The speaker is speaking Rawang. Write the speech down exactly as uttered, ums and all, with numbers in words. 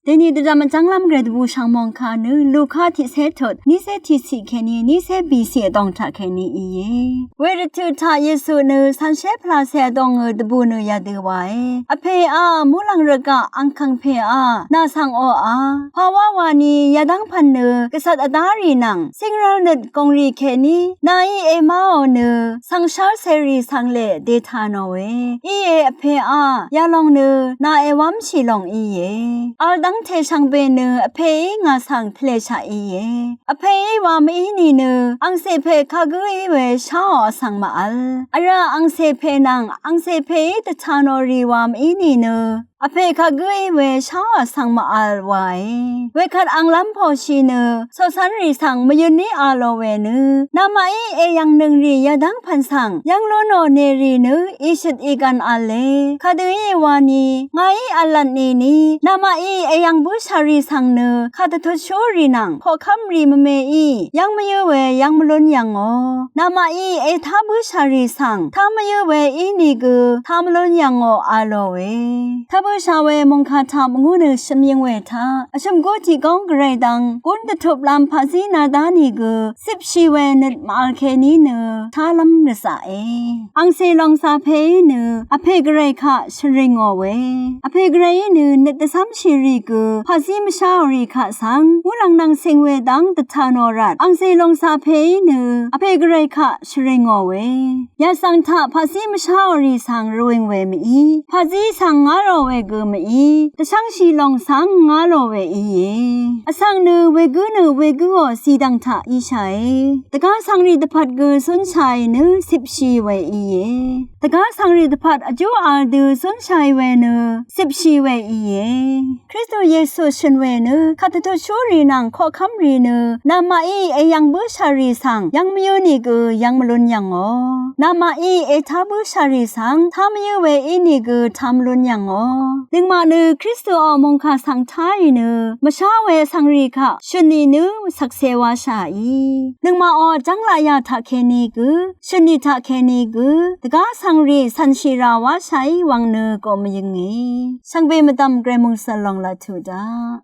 Dèní dvdvm vjv́nglv́m gvray dvbù shv̀ng mòngkà nø Luka tiqcé tut, nícé tiqciq kèní nícé bìciq vdòng taq kèní íe. Wervtø̀ taq Yesu nø cànshé pvlacè vdòngø dvbù nø yadø wàe. Vpèá, muqlàng rvgaq angkv̀ng pèá, nà svng oqá, pàwá wani yadv́ng pv̀n nø gvcvt vdá rì nvng cìngrvl nøt gòngrì kèní nàí èmáò nø svng shv́rcèrì svng leq dètà nòe. Íe, vpèá, yalòng nø nà èwv́mshì lòng íe. Vl dv́ngte shvngbe nø vpèí ngà svng tvlèshaq íe. Vpèí wa mv-í nìnø angcè pè kagǿí we sháò vsvng màvl. Vrá angcè pè nvng angcè pèí dvtà nò rì wa mv-í nìnø vpè kagǿí we sháò vsvng màvl wae. Wekvt anglv́m pòshi nø coqcv́nrì svng mvyøní a lò we nø namaqí èyv̀ngnøng rì yadv́ng pv̀n svng yv́ng lú nò nèrì nø ìshøt ìgv̀n v̄le. Kadø í wani ngàí v̄lvt nìni namaqí èyv̀ng bǿshà rì svng nø kàdvtutshú rì nvng koqkv́m rì mvmeí yv́ng mvyǿ we yv́ng mvlún yv̀ngò. Namaqí ètá bǿshà rì svng tá mvyǿ we ínìgø tá mvlún yv̀ngò a lòe. Tá bǿshà we mòngkà taq mvngú nø shø̀m yøng we taq vshø̀m gú tiq góng gvray dvng gún dvtuplv́m paqzí nadanìgø cipshì we nøt màvl kèní nø tálv́m rvzaqe. Angcè lòngcà pèí nø vpè gvray kaq shvrìngò we. Vpè gvrayí nø nøt dvcv́mshì rì gø paqzí mvsháò rì kaq svng muqlàng nvng cìng we dv́ng dvtà nò rvt angcè lòngcà pèí nø vpè gvray kaq shvrìngò we. Yasvng taq paqzí mvsháò rì svng rvwìng we mv-í, paqzí svng ngá lò we gø mv-í, dvshv́ngshì lòng svng ngá lò we íe. Vsvng nø wegǿ nø wegǿò zìdv̀ng taq íshàe. Dvgá svngrì dvpvt gø zúnshàì nø cipshì we íe. Dvgá svngrì dvpvt vjú vl dø zúnshàì we nø cipshì we íe. Kristu Yesu shø̀n we nø kàdvtutshú rì nvng koqkv́m rì nø namaqí èyv̀ng bǿshà rì svng yv́ng mvyǿ nìgø yv́ng mvlún yv̀ngò. Namaqí ètá bǿshà rì svng tá mvyǿ we ínìgø tá mvlún yv̀ngò. Nøngmaq nø Kristuò mòngkà svng táì nø mvshá we vsvngrì kaq shø̀n nìnø shvkse wáshàì. Nøngmaqò jv́ng laqyà taqkèní gø shø̀n nì taqkèní gø dvgá vsvngrì cv̀nshì rà wáshàì wvng nø gø mvyønge. Shvngbe mvdv̀m gvray mòngsv̀l lòng laqtuq daq.